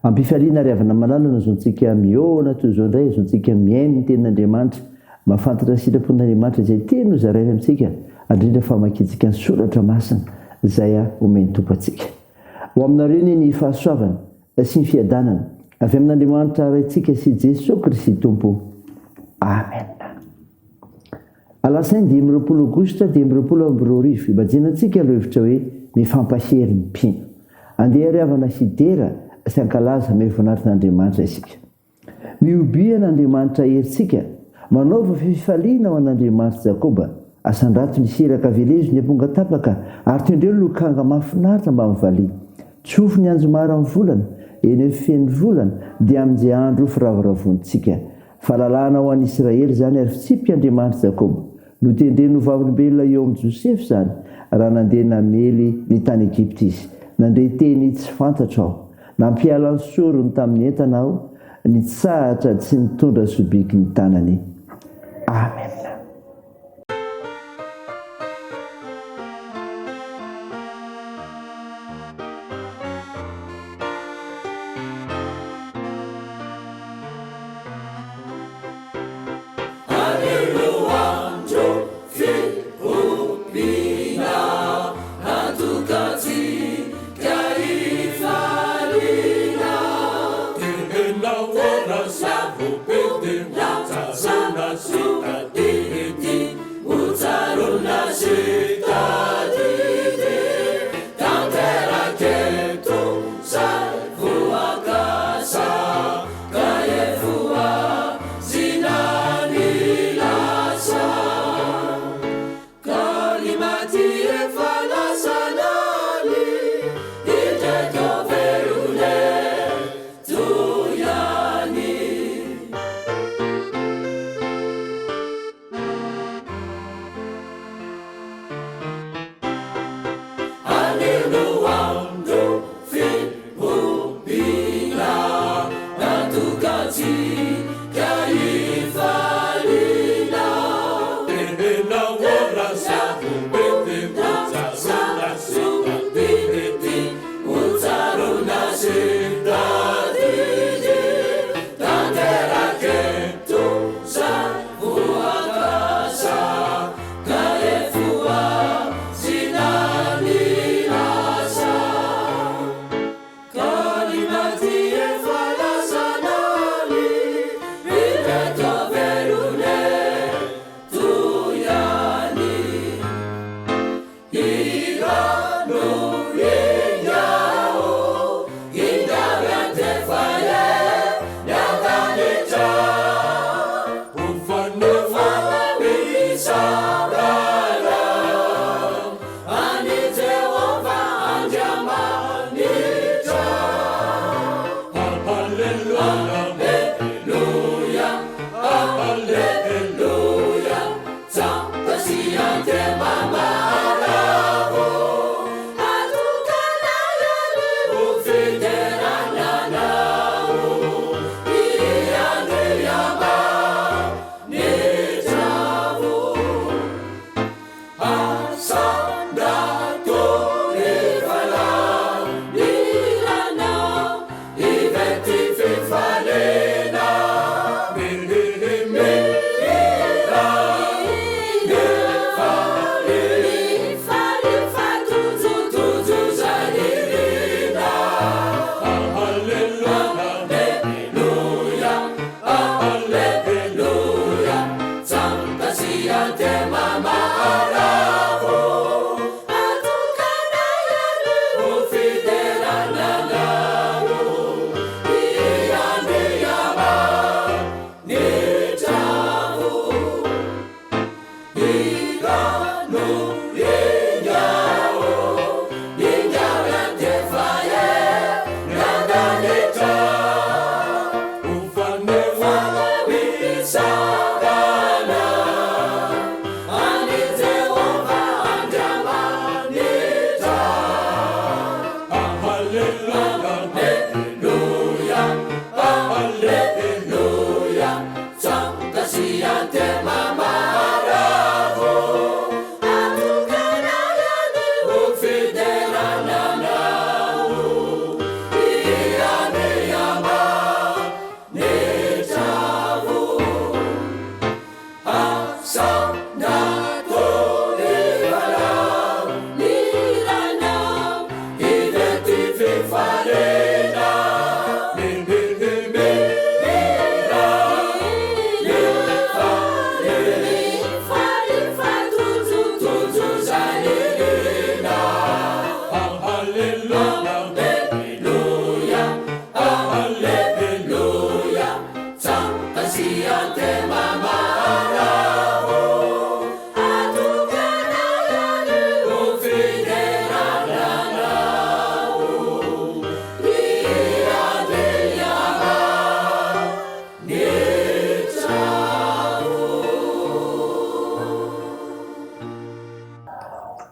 Am-pifaliana ry havana malala no azontsika mihaona toy izao indray, azontsika mihaino ny Tenin'Andriamanitra, mahafantatra ny sitrapon'Andriamanitra izay tiany ho zaraina amintsika, indrindra fa hamakiantsika ny Soratra Masina izay omen'ny Tompo antsika. Ho aminareo anie ny fahasoavana sy ny fiadanana avy amin'Andriamanitra Raintsika sy Jesoa Kristy Tompo. Amena. Alatsinainy 25 Aogositra 2025, Ibajenantsika lohevitra hoe Mifampahery ny mpino. Andeha ary havana hidera sy hankalaza hamehy voninahitra an'Andriamanitra isika. Mihobia an'Andriamanitra herintsika, manaova fifaliana ho an'Andriamanitr'i Jakoba, asandrato ny hira ka velezo ny amponga tapaka ary tendreo ny lokanga mahafinaritra mbamin'ny valiha. Tsofy ny anjomara amin'ny volana, eny amin'ny feno volana, dia amin'izay andro firavoravoantsika. Fahalalahana ho an'i Israely izany ary fitsipik' Andriamanitr'i Jakoba. Notendreny ho vavolombelona eo amin'i Josefa izany, raha nandeha namely ny tany Egypta izy. Nandre teny tsy fantatro aho. Nampiala ny sorony tamin'ny entana aho, nitsahatra tsy nitondra sobiky ny tanany. Amena.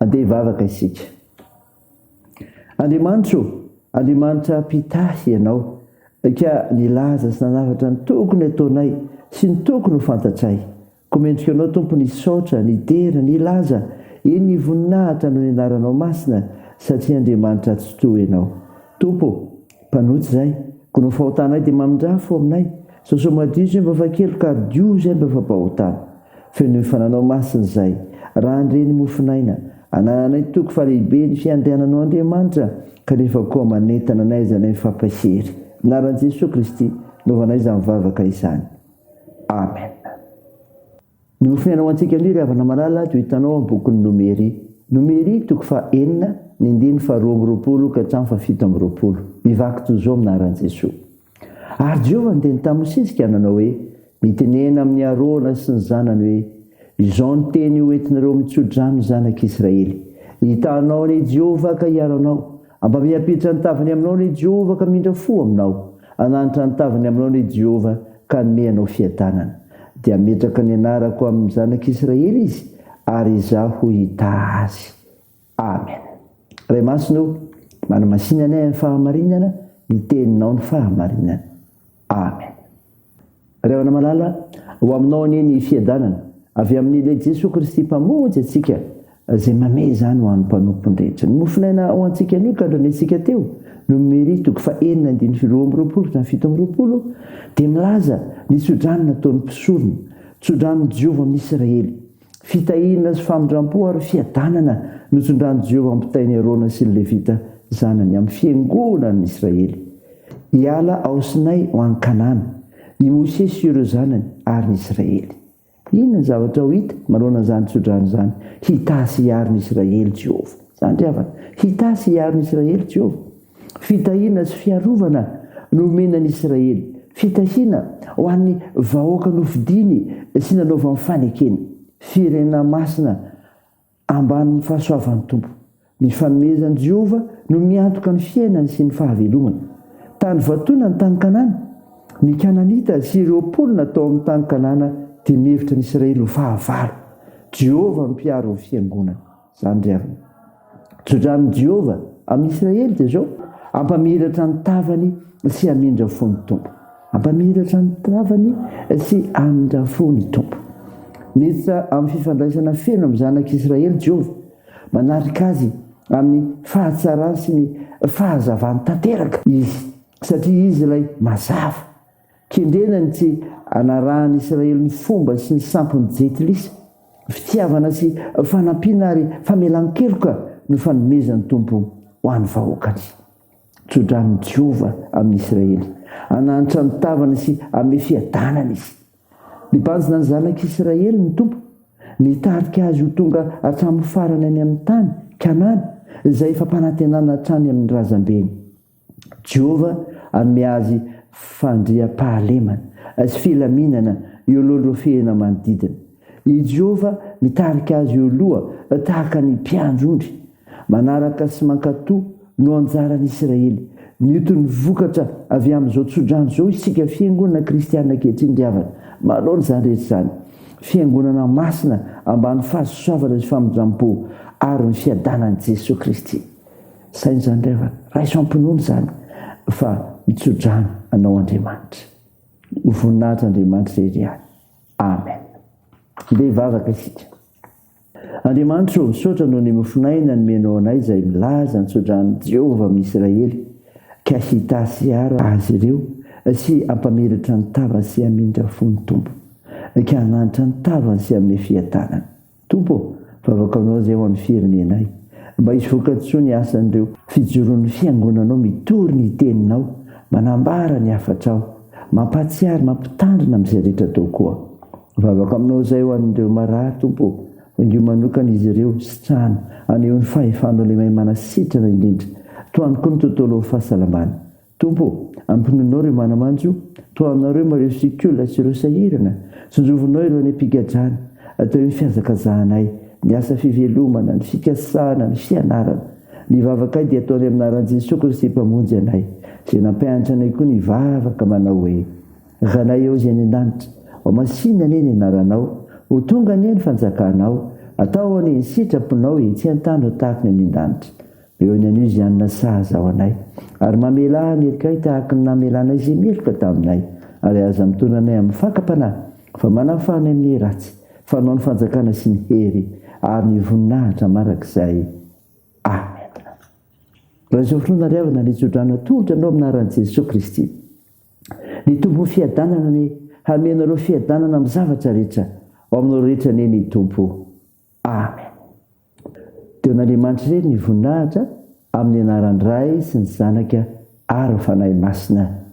Andeha hivavaka isika. Andriamanitra o, Andriamanitra mpitahy Ianao, ka nilaza sy nanafatra ny tokony hataonay sy ny tokony ho fantatray. Koa mendrika Anao Tompo ny saotra, ny dera, ny laza, eny ny voninahitra noho ny anaranao masina, satria Andriamanitra Tsitoha Ianao. Tompo o, mpanota izahay, koa noho fahotanay dia mamindrà fo aminay, sasao madio izay mba afa-keloka ary diovy izay mba afa-pahotana. Fenoy fananao masina izahay, raha handre ny mofon'aina, anananay toky fa lehibe ny fiandriananao Andriamanitra, kanefa koa manentana anay izanay mifampahery. Anaran'i Jesoa Kristy, naovanay izany vavaka izany. Amen. Ny mofon'aina ho antsika anio ry havana malala dia ho hitanao ao amin'ny bokin'ny Nomery. Nomery toko faha enina, ny andininy faha 22 ka hatramin'ny faha 27. Mivaky toy izao amin'ny anaran'i Jesoa. Ary Jehovah niteny tamin'i Mosesy ka nanao hoe, Mitenena amin'i Arona sy ny zanany hoe, Izao ny teny ho entinareo mitso-drano ny zanak'Israely. Hitanao anie Jehovah ka hiaro anao. Hampamiapitra ny tavany aminao anie Jehovah ka hamindra fo aminao. Hananitra ny tavany aminao anie Jehovah ka hanome anao fiadanana. Dia hametraka ny anarako amin'ny zanak'Israely izy, ary Izaho hitaha azy. Amen. Ray Masina o, manamasina anay amin'ny fahamarinana, ny teninao ny fahamarinana. Amen. Ray havana malala, ho aminao anie ny fiadanana avy amin'ilay Jesoa Kristy Mpamonjy antsika izay mamehy izany ho an'ny mpanompony rehetra. Ny mofon'aina ho antsika anio ka andranentsika teo, Nomery toko fahenina andininy 22 hatramin'ny 27, dia milaza ny tsodrano nataon'ny mpisorona, tsodranon'i Jehovah amin'ny Israely. Fitahiana sy famindram-po ary fiadanana no tsondran'i Jehovah ampitain'i Arona sy ny Levita zanany amin'ny fiangonan'ny Israely. Hiala ao Sinay ho any Kanana, i Mosesy sy ireo zanany ary ny Israely. Inona ny zavatra ho hita manoloana an'izany tsodrano izany? Hitahy sy hiaro ny Israely Jehovah. Izany ry havana. Hitahy sy hiaro ny Israely Jehovah. Fitahiana sy fiarovana no omena ny Israely. Fitahiana ho an'ny vahoaka nofidiny sy nanaovany fanekena. Firenena masina ambanin'ny fahasoavan'ny Tompo. Ny fanomezan'i Jehovah no miantoka ny fiainany sy ny fahavelomany. Tany vatoina ny tany Kanana. Ny Kananita sy ireo mponina tao amin'ny tany Kanana dia mihevitra ny Israely ho fahavalo. Jehovah no mpiaro ny fiangonana. Izany ry havana. Tsodranon'i Jehovah amin'ny Israely dia izao, Hampamiratra ny tavany sy hamindra fo ny Tompo. Hampamiratra ny tavany sy hamindra fo ny Tompo. Miditra amin'ny fifandraisana feno amin'ny zanak'Israely Jehovah, manarika azy amin'ny fahatsarany sy ny fahazavany tanteraka izy, satria izy ilay mazava. Kendrena ny tsy hanarahan'ny Israely ny fomba sy ny sampin'ny Jentilisa. Fitiavana sy fanampiana ary famelan-keloka no fanomezan'ny Tompo ho an'ny vahoakany. Tsodranon'i Jehovah amin'ny Israely. Hananitra ny tavany sy hanome fiadanana izy. Mibanjina ny zanak'Israely ny Tompo. Mitarika azy ho tonga hatramin'ny farany any amin'ny tany, Kanana, izay efa mpanantenana hatrany amin'ny razambeny. Jehovah hanome azy fandriampahalemana sy filaminana eo alohan'ireo firenena manodidina. I Jehovah mitarika azy eo aloha tahaka ny mpiandry ondry. Manaraka sy mankatò no anjaran'ny Isiraely. Mioty ny vokatra avy amin'izao tsodrano izao isika fiangonana kristiana ankehitriny ry havana. Manoloana izany rehetra izany, fiangonana masina ambany fahasoavana sy famindram-po ary ny fiadanan'i Jesoa Kristy. Saino izany ry havana, raiso am-pinoana izany fa mitsodrano anao Andriamanitra. Ho voninahitra Andriamanitra irery ihany. Amen. Ndeha hivavaka isika. Andriamanitra ô, misaotra noho ny mofon'aina nomenao anay izay milaza ny tsodran'i Jehovah amin'ny Isiraely ka hitahy sy hiaro azy ireo sy hampamiratra ny tava sy hamindra fo ny Tompo ka hananitra ny tavany sy hanome fiadanana. Tompo ô, vavaka aminao izay ho an'ny firenenay, mba hisy vokatsoa ny asan'ireo fijoroan'ny Fiangonanao mitory ny Teninao, manambara ny hafatrao, mampahatsiary, mampitandrina amin'izay rehetra atao koa. Vavaka aminao izay ho an'ireo marary, Tompo ô, vangio manokana izy ireo, sitrano, aneho ny fahefanao ilay mahay manasitrana indrindra. Tohano koa ny tontolon'ny fahasalamana. Tompo ô, ampinoinao ireo mana-manjo, tohanonao ireo marefo sy kola sy ireo sahirana, tsinjovinao ireo any am-pigadrana, ataovy ny fihazakazahanay, ny asa fivelomana, ny fikasana, ny fianarana. Ny vavakay dia ataonay amin'ny anaran'i Jesoa Kristy Mpamonjy anay, izay nampianatra anay koa ny hivavaka manao hoe, Ranay eo izay any an-danitra, ho masìna anie ny anaranao, ho tonga anie ny fanjakanao, atao anie ny sitraponao etsy an-tany ho tahaka ny any an-danitra. Eo ny anio izay hanina sahaza ho anay, ary mamelà ny helokay tahaka ny namelanay izay meloka taminay, ary aza mitondra anay amin'ny fakam-panahy, fa manafaha anay amin'ny ratsy, fa Anao ny fanjakana sy ny hery ary ny voninahitra mandrakizay. Amena. Raha izao finoana ry havana ny tsodrano atolotra anao amin'ny anaran'i Jesoa Kristy. Ny Tompon'ny fiadanana anie hanome anareo fiadanana amin'ny zavatra rehetra, ao aminareo rehetra anie ny Tompo. Amen. Dia ho an'Andriamanitra irery ny voninahitra amin'ny anaran'ny Ray sy ny Zanaka ary ny Fanahy Masina.